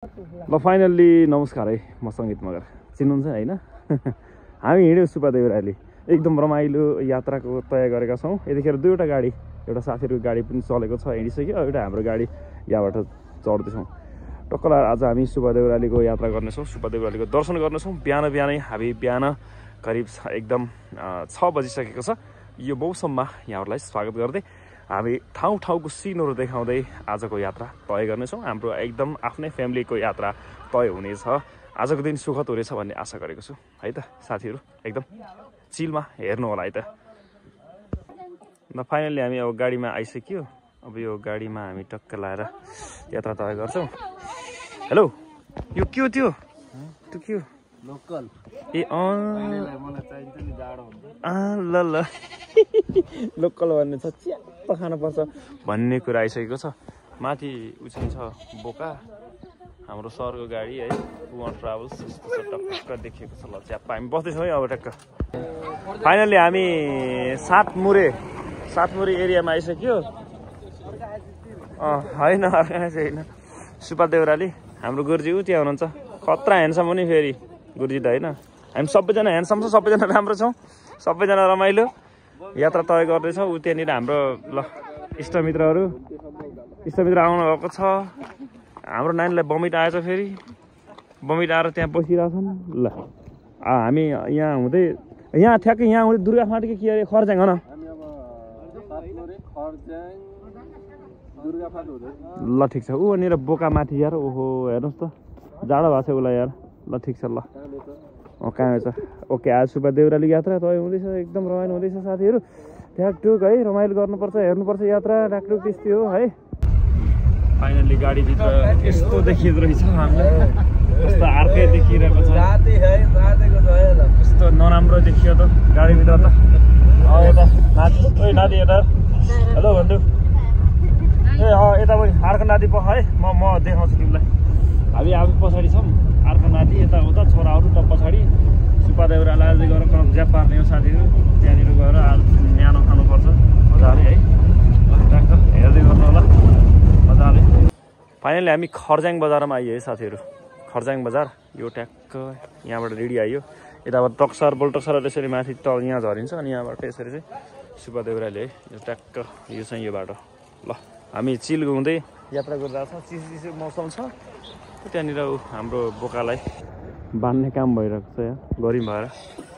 ल फाइनल्ली नमस्कार है, म सङ्गीत मगर चिन्नुहुन्छ हैन। हामी हिँड्यौँ सुब्बादेउराली, एकदम रमाइलो यात्राको तय गरेका छौँ। यतिखेर दुईवटा गाडी, एउटा साथीहरूको गाडी पनि चलेको छ, हिँडिसक्यो, एउटा हाम्रो गाडी यहाँबाट चढ्दैछौँ। टक्क आज हामी सुब्बादेउरालीको यात्रा गर्नेछौँ, सुब्बादेउरालीको दर्शन गर्नेछौँ। बिहानै हामी बिहान करिब एकदम 6 बजिसकेको छ। यो मौसममा यहाँहरूलाई स्वागत गर्दै हामी ठाउँ-ठाउँको सिनहरू देखाउँदै आजको यात्रा तय गर्नेछौँ। हाम्रो एकदम आफ्नै फ्यामिलीको यात्रा तय हुनेछ। आजको दिन सुखद हुनेछ भन्ने आशा गरेको छु है त साथीहरू। एकदम चिलमा हेर्नु होला है त। फाइनल्ली हामी अब गाडीमा आइसक्यो। अब यो गाडीमा हामी टक्क लाएर यात्रा तय गर्छौँ। हेलो, यो के हो? त्यो के हो? लोकल ए मलाई चाहिन्छ नि, जाडो हुन्छ। ल लोकल भन्ने छ, च्याप्प खानुपर्छ भन्ने कुरा आइसकेको छ। माथि उछिन्छ बोका, हाम्रो सरको गाडी है, पुवा ट्राभल्स यस्तो छ, टक्क देखिएको छ। ल च्याप्प हामी बस्दैछौँ है अब टक्क। फाइनल्ली हामी सातमुरे एरियामा आइसक्यो। होइन होइन, सुब्बादेउराली हाम्रो गुरुजी ऊ त्यहाँ हुनुहुन्छ, खतरा ह्यान्डसम हुने फेरि गुरुजी त होइन। हामी सबैजना ह्यान्डसम छ, सबैजना राम्रो छौँ, सबैजना रमाइलो यात्रा तय गर्दैछौँ। ऊ त्यहाँनिर हाम्रो ल इष्टमित्रहरू आउनु भएको छ। हाम्रो नानीलाई बमिट आएछ, फेरि बमिट आएर त्यहाँ बसिरहेछन्। ल हामी यहाँ हुँदै दुर्गा फाँट के अरे खर्जाङ हो न। ल ठिक छ। ऊ वहाँनिर बोका माथि यार, ओहो हेर्नुहोस् त, जाडो भएको छ उसलाई यार। ल ठिक छ, ल कहाँ छ? ओके, आज सुब्बादेउराली यात्रा तय हुँदैछ, एकदम रमाइलो हुँदैछ साथीहरू। ट्याकटुक है, रमाइलो गर्नुपर्छ, हेर्नुपर्छ यात्रा, ट्याकटुक त्यस्तै हो है। फाइनल्ली गाडीभित्र यस्तो देखिएको रहेछ हामीलाई, यस्तो अर्कै देखिरहेको छ, यस्तो नराम्रो देखियो त गाडीभित्र त। यता नाति यता हेलो भन्छु। ए यता पनि अर्को नाति पख है, म देखाउँछु तिमीलाई। हामी आफै पछाडि छौँ, अर्को नाति यताउता, छोराहरू त पछाडि। सुब्बादेउराली गएर कब्जा पार्ने हो साथीहरू, त्यहाँनिर गएर न्यानो खानुपर्छ मजाले है। ट्याक्क हेर्दै गर्नु होला मजाले। फाइनली हामी खर्जाङ बजारमा आइयो है साथीहरू। खर्जाङ बजार यो ट्याक्क यहाँबाट रेडी आइयो। यताबाट टक्सर बोल्टक्सर त्यसरी माथि तल यहाँ झरिन्छ, अनि यहाँबाट यसरी चाहिँ सुब्बादेउराली है। यो ट्याक्क यो चाहिँ यो बाटो। ल हामी चिल घुम्दै यात्रा गरिरहेको छ। चिसो मौसम छ, त्यहाँनिर हाम्रो बोकालाई बान्ने काम भइरहेको छ यहाँ, गरम भएर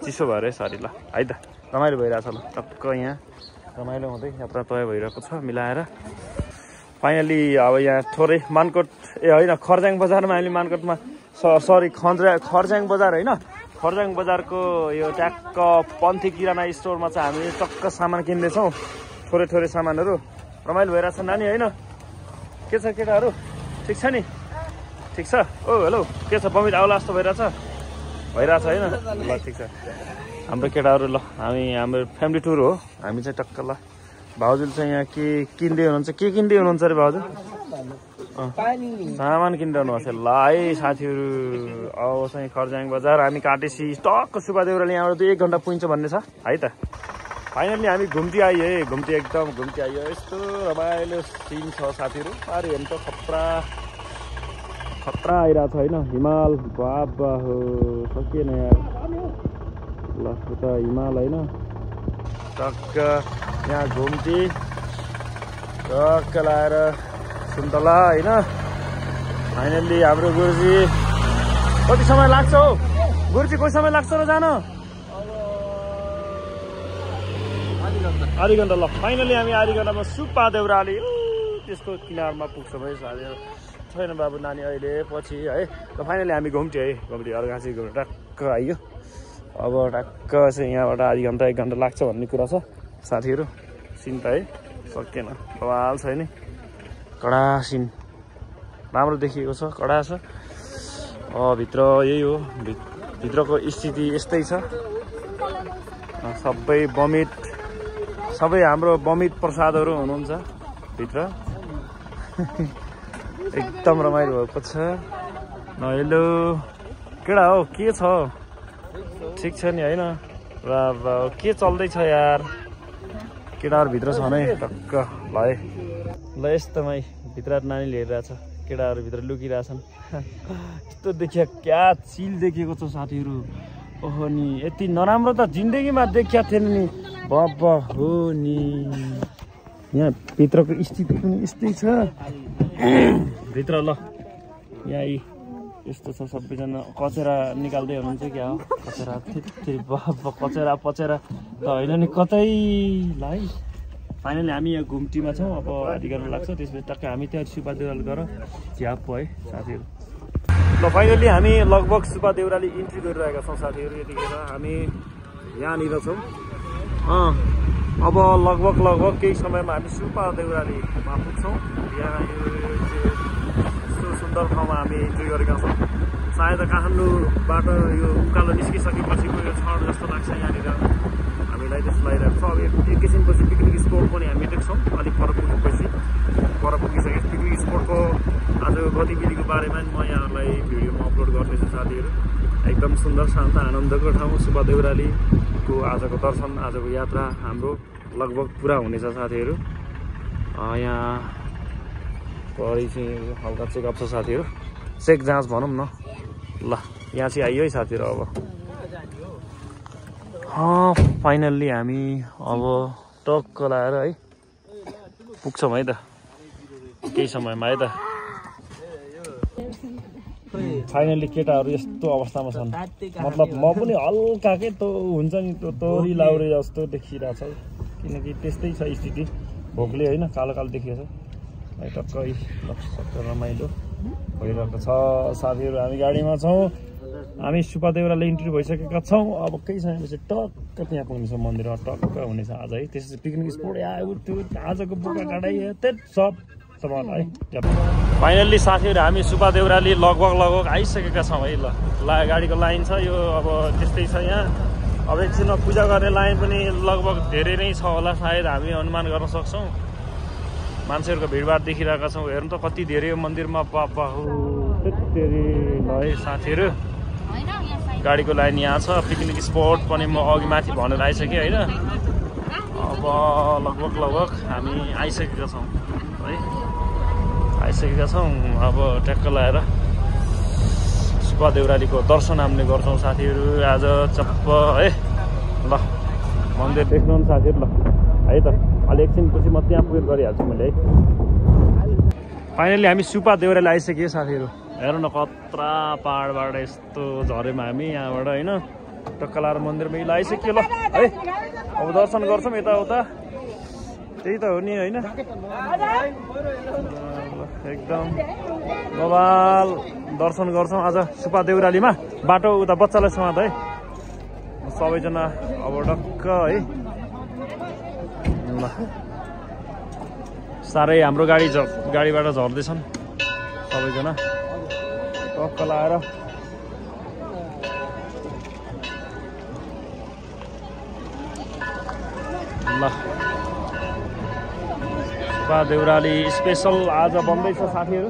चिसो भएर सरी। ल है त, रमाइलो भइरहेछ। ल टक्क यहाँ रमाइलो हुँदै यात्रा तय भइरहेको छ मिलाएर। फाइनली अब यहाँ थोरै मानकोट होइन, खर्जाङ बजारमा हामीले मानकोटमा खर्जाङ बजार होइन, खर्जाङ बजारको यो ट्याक्क पन्थी किराना स्टोरमा चाहिँ हामी टक्क सामान किन्दैछौँ, थोरै सामानहरू। रमाइलो भइरहेछ नानी होइन? के छ केटाहरू, ठिक छ नि? ठिक छ। ओ हेलो, के छ? बमिट आउला जस्तो भइरहेछ होइन? ल ठिक छ। हाम्रो केटाहरू, ल हाम्रो फ्यामिली टुर हो। हामी चाहिँ टक्क ल भाउजूले चाहिँ यहाँ के किन्दै हुनुहुन्छ अरे भाउजू? सामान किनिरहनु भएको छ। ल है साथीहरू, अब चाहिँ खर्जाङ बजार हामी काटेसी टक्क सुब्बादेउराली यहाँबाट 1 घन्टा पुग्छ भन्ने छ है त। फाइनल्ली हामी घुम्ती आइयो है, घुम्ती आइयो। यस्तो रमाइलो सिन छ साथीहरू। अरे हेर्नु त, खतरा आइरहेको छ होइन। हिमाल बाबा हो, सकिएन यार। ल उता हिमाल होइन, टक्क यहाँ घुम्ती टक्क लाएर सुन्तला होइन। फाइनल्ली हाम्रो गुरुजी, कति समय लाग्छ हौ गुरुजी? कति समय लाग्छ र जान? आधी घन्टा। ल फाइनल्ली हामी आधी घन्टामा सुब्बादेउराली त्यसको किनारमा पुग्छौँ है साथीहरू। छैन बाबु नानी अहिले पछि है। र फाइनली हामी घुम्थ्यो है, अर्घाँसी घुम्नु टक्क आइयो। अब टक्क चाहिँ यहाँबाट आधी घन्टा 1 घन्टा लाग्छ भन्ने कुरा छ साथीहरू। सिन त है सकिएन, बवाल छ नि, कडा सिन, राम्रो देखिएको छ, कडा छ। भित्र यही हो, भित्रको स्थिति यस्तै छ। सबै हाम्रो बमित प्रसादहरू हुनुहुन्छ भित्र। एकदम रमाइलो भएको छ। हेलो केटा हो, के छ? ठिक छ नि होइन? के चल्दैछ यार? केटाहरू भित्र छ नै टक्क। ल है, ल यस्तोमै भित्र नानी लिएर छ। केटाहरू भित्र लुकिरहेछन् यस्तो देखिया क्या चिल देखेको छ साथीहरू ओहो नि यति नराम्रो त जिन्दगीमा देखिया थिएन नि बाबा हो नि यहाँ भित्रको स्थिति पनि यस्तै छ भित्र ल यहाँ यस्तो छ सबैजना कचेरा निकाल्दै हुनुहुन्छ क्या हो कचेरा बाबा कचेरा पचेरा त होइन नि कतै है फाइनली हामी यहाँ घुम्टीमा छौँ अब आधी गर्न लाग्छ त्यसपछि टक्कै हामी त्यहाँ सुब्बा देउराली गएर झ्याप है साथीहरू ल फाइनली हामी लगभग सुब्बा देउराली इन्ट्री गरिरहेका छौँ साथीहरू यतिखेर हामी यहाँनिर छौँ अब लगभग केही समयमा हामी सुब्बा देउरालीमा पुग्छौँ यहाँ यस्तो सुन्दर ठाउँमा हामी इन्ट्री गरेका छौँ सायद काठमाडौँबाट यो उकालो निस्किसकेपछिको यो छड जस्तो लाग्छ यहाँनिर हामीलाई त्यस्तो लागिरहेको छ अब एकैछिनपछि पिकनिक स्पोट पनि हामी देख्छौँ अलिक पर पुगेपछि पर पुगिसकेपछि पिकनिक स्पोटको आज गतिविधिको बारेमा म यहाँहरूलाई भिडियोमा अपलोड गर्दैछु साथीहरू एकदम सुन्दर शान्त आनन्दको ठाउँ सुब्बा देउरालीको आजको दर्शन आजको यात्रा हाम्रो लगभग पुरा हुनेछ साथीहरू यहाँ परि चाहिँ हल्का चेकअप छ साथीहरू चेक जाँच भनौँ न ल यहाँ चाहिँ आइयो है साथीहरू अब फाइनल्ली हामी अब टक्क लाएर है पुग्छौँ है त केही समयमा है त फाइनल्ली केटाहरू यस्तो अवस्थामा छन् मतलब म पनि हल्काकै त हुन्छ नि त्यो तोरी लाउरे जस्तो देखिरहेछ किनकि त्यस्तै छ स्थिति भोकले होइन कालो कालो देखिएको छ है टक्कै सबै रमाइलो भइरहेको छ साथीहरू हामी गाडीमा छौँ हामी सुब्बा देउराली इन्ट्री भइसकेका छौँ अब केही समयपछि टक्क त्यहाँ पुग्नेछ मन्दिरमा टक्क हुनेछ आज है त्यसपछि पिकनिक स्पोट त्यो आजको बोका काटाइ सब समान है फाइनल्ली साथीहरू हामी सुब्बा देउराली लगभग आइसकेका छौँ है ल गाडीको लाइन छ यो अब त्यस्तै छ यहाँ अब एकछिनमा पूजा गर्ने लाइन पनि लगभग धेरै नै छ होला सायद हामी अनुमान गर्न सक्छौँ मान्छेहरूको भिडभाड देखिरहेका छौँ हेर्नु त कति धेरै यो मन्दिरमा पापा हो धेरै ल है साथीहरू गाडीको लाइन यहाँ छ पिकनिक स्पोट पनि म अघि माथि भनेर आइसकेँ होइन अब लगभग हामी आइसकेका छौँ है आइसकेका छौँ अब ट्याक्क लगाएर सुब्बा देउरालीको दर्शन हामीले गर्छौँ साथीहरू आज चप्प है ल मन्दिर देख्नु नि साथीहरू ल है त अलि एकछिनपछि म त्यहाँ पुगेर गरिहाल्छु मैले है फाइनली हामी सुब्बा देउराली आइसक्यो साथीहरू हेर्नु न कत्रा पाहाडबाट यस्तो झरेमा हामी यहाँबाट होइन टक्क लाएर मन्दिरमा आइसक्यो ल है अब दर्शन गर्छौँ यताउता त्यही त हो नि होइन एकदम बबाल दर्शन गर्छौँ आज सुब्बा देउरालीमा बाटो उता बच्चालाई समात है सबैजना अब टक्क है ल साह्रै हाम्रो गाडीबाट झर्दैछन् सबैजना टक्क लाएर ल सुब्बा देउराली स्पेसल आज बन्दैछ साथीहरू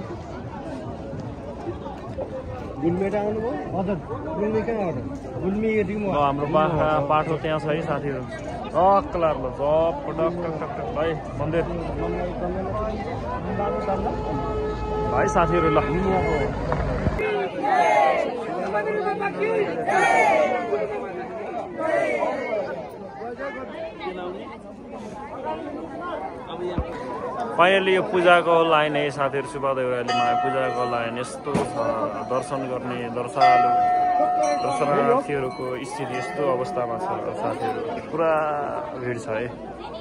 हाम्रो पाठो त्यहाँ छ है साथीहरू टक्क लाएर ल जप टक है मन्दिर भाइ साथीहरू ल फाइनली यो पूजाको लाइन है साथीहरू सुब्बा देउरालीमा पूजाको लाइन यस्तो छ दर्शन गर्ने दर्शनार्थीहरूको स्थिति यस्तो अवस्थामा छ साथीहरू पुरा भिड छ है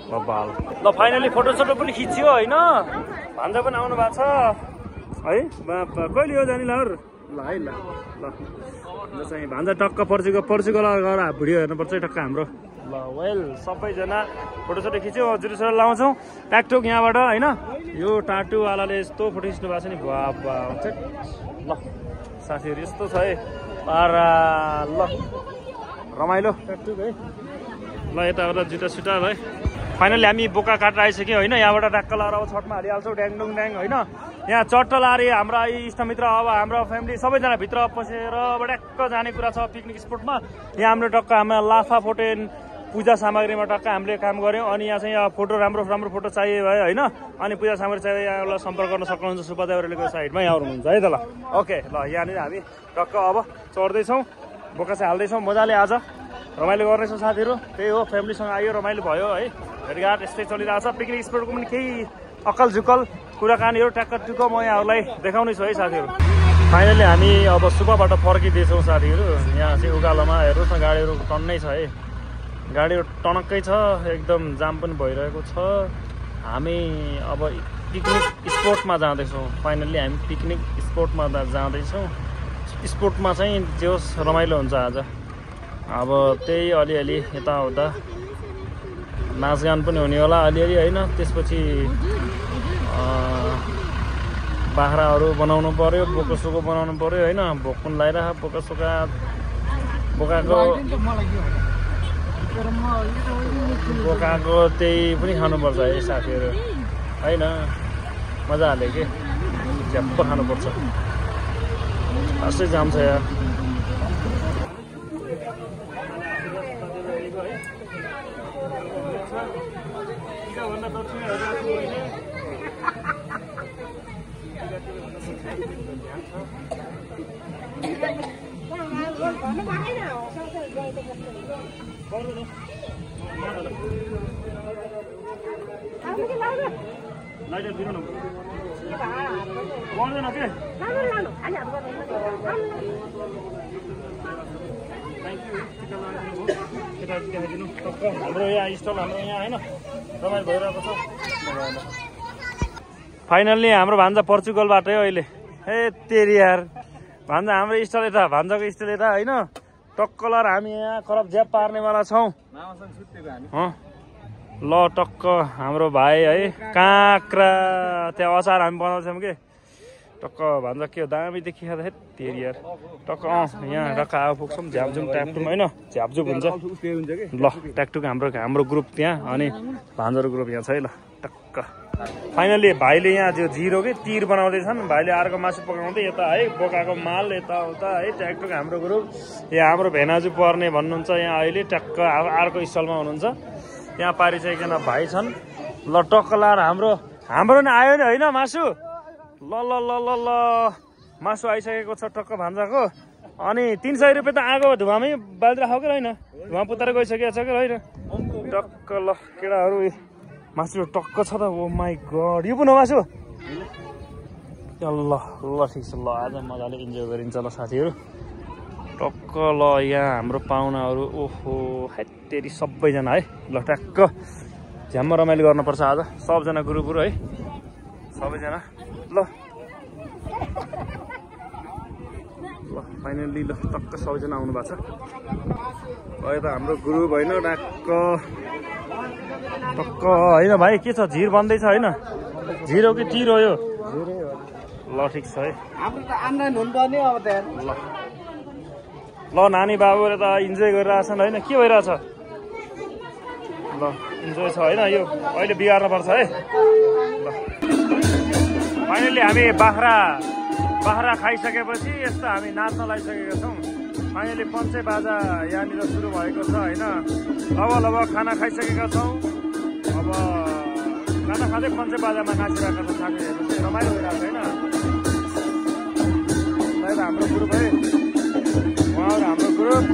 बबाल ल फाइनली फोटोसोटो पनि खिच्यो होइन भान्जा पनि आउनु भएको छ है बापा कहिले हो जाने लहर ल है ल चाहिँ भान्जा टक्क पर्सिको गएर भिडियो हेर्नुपर्छ टक्क हाम्रो ल वेल सबैजना फोटोसोटो खिच्यो जुरुसोटो लाउँछौँ ट्याकटोक यहाँबाट होइन यो टाटुवालाले यस्तो फोटो खिच्नु भएको छ नि बाबा ल साथीहरू यस्तो छ है पारा ल रमाइलो ट्याकटुक है ल यताबाट जुत्ता सुटा है फाइनली हामी बोका काटेर आइसक्यौँ होइन यहाँबाट ट्याक्क लाएर अब छठमा हालिहाल्छौँ ड्याङडुङ ड्याङ होइन यहाँ चट्ट लाएर हाम्रा इष्टमित्र अब हाम्रो फ्यामिली सबैजना भित्र पसेर ट्याक्क जाने कुरा छ पिकनिक स्पोटमा यहाँ हाम्रो टक्क हाम्रो लाफा फोटेन पूजा सामग्रीमा टक्क हामीले काम गऱ्यौँ। अनि यहाँ चाहिँ फोटो राम्रो फोटो चाहियो भयो होइन। अनि पूजा सामग्री चाहियो यहाँलाई सम्पर्क गर्न सक्नुहुन्छ सुब्बादेवरको साइडमा यहाँ आउनुहुन्छ है त ल। ओके ल यहाँनिर हामी टक्क अब चढ्दैछौँ, बोका चाहिँ हाल्दैछौँ, मजाले आज रमाइलो गर्नेछौँ साथीहरू। त्यही हो फ्यामिलीसँग आयो रमाइलो भयो है। भेटघाट यस्तै चलिरहेछ। पिकनिक स्पोटको पनि केही अक्कल झुक्कल कुराकानीहरू ट्याक्क टुक्क म यहाँहरूलाई देखाउने छु है साथीहरू। फाइनली हामी अब सुब्बाबाट फर्किँदैछौँ साथीहरू। यहाँ चाहिँ उकालोमा हेर्नुहोस् न गाडीहरू टन्नै छ है, गाडीहरू टनक्कै छ, एकदम जाम पनि भइरहेको छ। हामी अब पिकनिक स्पोटमा जाँदैछौँ। फाइनल्ली हामी पिकनिक स्पोटमा जाँदैछौँ। स्पोटमा चाहिँ जे होस् रमाइलो हुन्छ आज। अब त्यही अलिअलि यताउता नाचगान पनि हुने होला अलिअलि होइन। त्यसपछि बाख्राहरू बनाउनु पऱ्यो, बोकासोको बनाउनु पऱ्यो होइन। भोक पनि लगाइरह बोकाको त्यही पनि खानुपर्छ है साथीहरू होइन। मजाले के झ्याप्प खानुपर्छ, खासै जाम छ यार। लाइटर दिनु न पर्दैन के हाम्रो यहाँ स्टल हाम्रो यहाँ होइन रमाइलो भइरहेको छ। फाइनल्ली हाम्रो भान्जा पोर्चुगलबाट हो अहिले। हे तेरी यार भान्जा हाम्रो स्टल यता, भान्जाको स्टल यता होइन। टक्कलर हामी यहाँ करप ज्याप पार्नेवाला छौँ ल। टक्क हाम्रो भाइ है काँक्रा त्यहाँ अचार हामी बनाउँछौँ कि टक्क भान्जा के हो दामी देखिया त तेरी यार। टक्क यहाँ टक्क आएको पुग्छौँ झ्यापझुम ट्याकटुम होइन, झ्यापझुप हुन्छ ल। ट्याकटुक हाम्रो ग्रुप त्यहाँ अनि भान्जाको ग्रुप यहाँ छ है ल। टक्क फाइनल्ली भाइले यहाँ त्यो जिरो कि तिर बनाउँदैछन्। भाइले अर्को मासु पकाउँदै यता है, बोकाको माल यताउता है। ट्याकटुक हाम्रो ग्रुप यहाँ हाम्रो भेनाजु पर्ने भन्नुहुन्छ यहाँ अहिले टक्क अर्को स्टलमा हुनुहुन्छ। यहाँ पारिसकेन भाइ छन् ल। टक्क लाएर हाम्रो नि आयो नि होइन मासु ल ल ल ल ल मासु आइसकेको छ टक्क भान्जाको। अनि 300 रुपियाँ त आगो धुवामै बाल्दै राखौ कि होइन, धुवा पुताएर गइसकेको छ कि होइन। टक्क ल केटाहरू मासु टक्क छ त। ओ माई गड यो पनि हो मासु ल ल ठिक छ ल। आज मजाले इन्जोय गरिन्छ ल साथीहरू। टक्क ल यहाँ हाम्रो पाहुनाहरू ओहो हेतेरी सबैजना है ल। ट्याक्क झ्याम्म रमाइलो गर्नुपर्छ आज सबजना गुरुपुर है सबैजना ल। ल फाइनल्ली ल टक्क सबैजना आउनु भएको छ। अहिले त हाम्रो ग्रुप होइन ट्याक्क टक्क होइन भाइ के छ झिर बन्दैछ होइन, झिरो कि टिरो यो ल। ठिक छ है ल नानी बाबुले त इन्जोय गरिरहेछन् होइन। के भइरहेछ ल, इन्जोय छ होइन। यो अहिले बिगार्नु पर्छ है ल। फाइनल्ली हामी बाख्रा खाइसकेपछि यस्तो हामी नाच्न लागिसकेका छौँ। फाइनली पञ्चे बाजा यहाँनिर सुरु भएको छ होइन। अब खाना खाइसकेका छौँ। अब खाना खाँदै पञ्चे बाजामा नाचिरहेका छौँ साथीहरू चाहिँ रमाइलो भइरहेको छ होइन। हाम्रो ग्रुप है उहाँहरू हाम्रो ग्रुप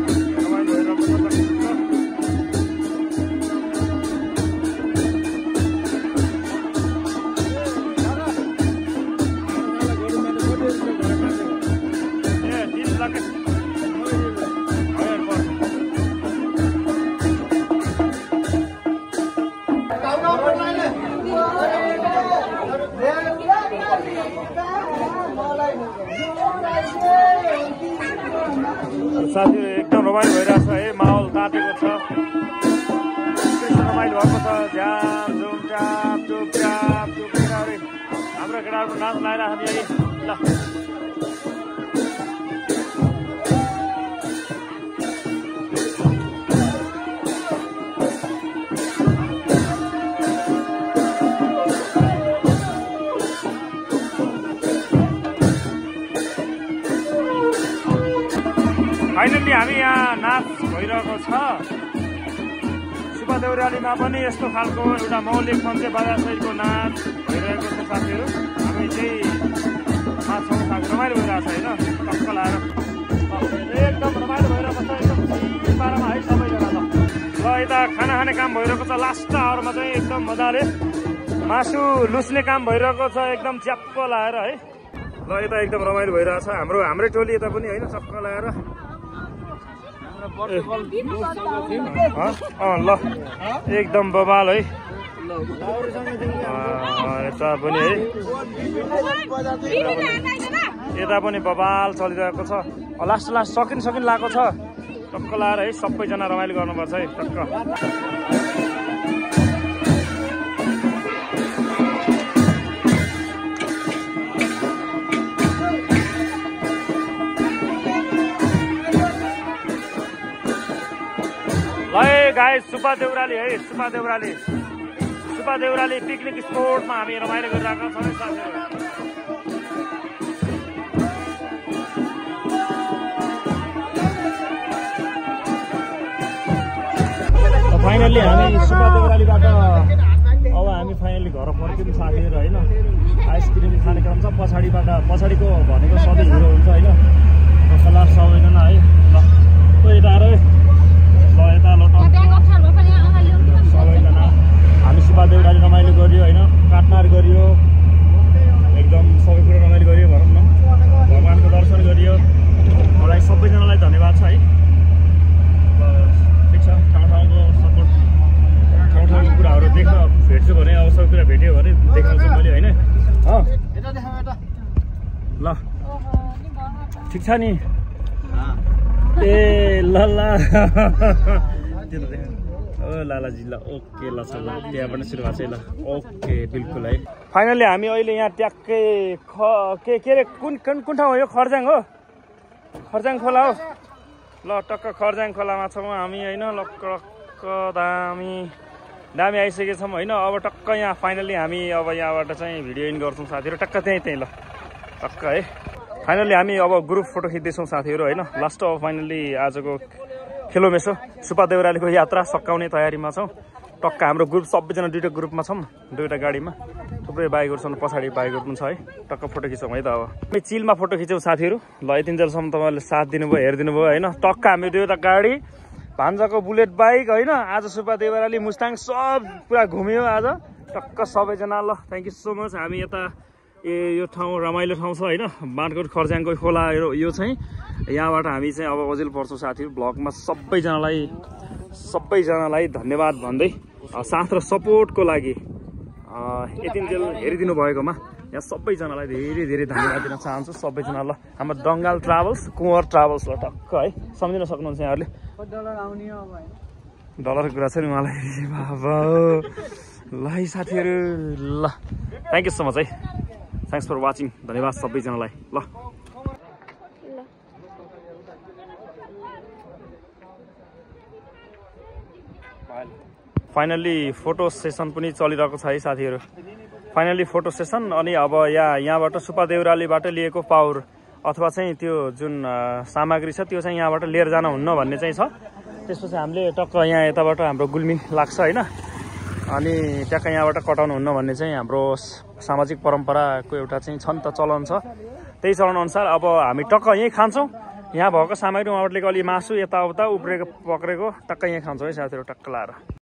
रमाइलो भइरहेको छ। साथीहरू एकदम रमाइलो भइरहेको छ है, माहौल तातेको छ, रमाइलो भएको छ। झ्याम झुम ट्याप टुप केटाहरू हाम्रो केटाहरू नाच लगाइरहेको छ ल। फाइनल्ली हामी यहाँ नाच भइरहेको छ। सुब्बा देउरालीमा पनि यस्तो खालको एउटा मौलिक पञ्चे बाजासहितको नाच भइरहेको छ साथीहरू। हामी चाहिँ छौँ साथी, रमाइलो भइरहेको छ होइन, टक्क लाएर एकदम रमाइलो भइरहेको छ एकदम पारामा है सबैजना। ल यता खाना खाने काम भइरहेको छ, लास्ट आवरमा चाहिँ एकदम मजाले मासु लुस्ने काम भइरहेको छ एकदम च्याप्प लाएर है। ल यता एकदम रमाइलो भइरहेको छ, हाम्रै टोली यता पनि होइन चक्क लाएर। ल एकदम बबाल है यता पनि है, यता पनि बबाल चलिरहेको छ। लास्ट सकिन लागेको छ, टक्क लाएर है सबैजना रमाइलो गर्नुपर्छ है टक्क। गाइस सुब्बा देउराली पिकनिक स्पोटमा हामी रमाइलो गरिरहेका छौँ साथीहरू। फाइनल्ली हामी सुब्बा देउरालीबाट अब हामी फाइनल्ली घर फर्कियौँ साथीहरू होइन। आइसक्रिम खाने क्रम छ, पछाडिको भनेको सधैँ हिरो हुन्छ होइन, सल्लाह सबैजना है। ल यता आएर यता ल सबैजना हामी सुब्बा देउराली रमाइलो गरियो होइन, काटमार गरियो एकदम सबै कुरो रमाइलो गरियो भनौँ न, भगवान्को दर्शन गरियो। मलाई सबैजनालाई धन्यवाद छ है। ठिक छ, ठाउँको सपोर्ट, ठाउँको कुराहरू देख्न भेट्छु भने अब सबै कुरा भेट्यो भने देखाउँछु मैले होइन। ल ठिक छ नि ए ल त्यो त देखा ओ लालाजी ल ओके ल छ ल त्यहाँ पनि सुरु भएको छ है। ल ओके बिल्कुल है। फाइनल्ली हामी अहिले यहाँ ट्याक्कै के अरे कुन ठाउँ हो यो? खर्जाङ हो, खर्जाङ खोला हो। ल टक्क खर्जाङ खोलामा छौँ हामी होइन। ल टक्क दामी आइसकेछौँ होइन। अब टक्क यहाँ फाइनल्ली हामी अब यहाँबाट चाहिँ भिडियो इन गर्छौँ साथीहरू, टक्क त्यहीँ ल टक्क है। फाइनल्ली हामी अब ग्रुप फोटो खिच्दैछौँ साथीहरू होइन। लास्ट अब फाइनल्ली आजको खेलोमेसो सुब्बा देउरालीको यात्रा सकाउने तयारीमा छौँ। टक्क हाम्रो ग्रुप सबैजना दुईवटा ग्रुपमा छौँ, दुईवटा गाडीमा थुप्रै बाइकहरू छन्, पछाडि बाइकहरू पनि छ है। टक्क फोटो खिचौँ है त। अब हामी चिलमा फोटो खिच्यौँ साथीहरू। ल यतिन्जेलसम्म तपाईँहरूले साथ दिनुभयो, हेरिदिनु भयो होइन। टक्क हामी दुईवटा गाडी, भान्जाको बुलेट बाइक होइन। आज सुब्बा देउराली मुस्ताङ सब पुरा घुम्यो आज टक्क सबैजना। ल थ्याङ्क यू सो मच। हामी यता यो ठाउँ रमाइलो ठाउँ छ होइन, बाँडकोट खर्जाङको खोला यो चाहिँ यहाँबाट हामी चाहिँ अब ओजेल पर्छौँ साथीहरू। ब्लगमा सबैजनालाई धन्यवाद भन्दै साथ र सपोर्टको लागि यतिन्जेल हेरिदिनु भएकोमा यहाँ सबैजनालाई धेरै धेरै धन्यवाद दिन चाहन्छु सबैजना। ल हाम्रो दङ्गाल ट्राभल्स, कुँवर ट्राभल्स ल टक्क है, सम्झिन सक्नुहुन्छ यहाँहरूले। डलरको कुरा छ नि उहाँलाई बाबा। ल है साथीहरू, ल थ्याङ्क यू सो मच है, थ्याङ्क्स फर वाचिङ, धन्यवाद सबैजनालाई। ल फाइनल्ली फोटो सेसन पनि चलिरहेको छ है साथीहरू। फाइनल्ली फोटो सेसन अनि अब यहाँबाट सुब्बा देउरालीबाट लिएको पावर अथवा चाहिँ त्यो जुन सामग्री छ त्यो चाहिँ यहाँबाट लिएर जानुहुन्न भन्ने चाहिँ छ। त्यसपछि हामीले टक्क यहाँ यताबाट हाम्रो गुल्मिन लाग्छ होइन, अनि ट्याक्क यहाँबाट कटाउनुहुन्न भन्ने चाहिँ हाम्रो सामाजिक परम्पराको एउटा चाहिँ छ नि त, चलन छ। त्यही चलनअनुसार अब हामी टक्क यहीँ खान्छौँ। यहाँ भएको सामग्री उहाँबाट लिएको अलि मासु यताउता उब्रेको पक्रेको टक्क यहीँ खान्छौँ है साथीहरू, टक्क लाएर।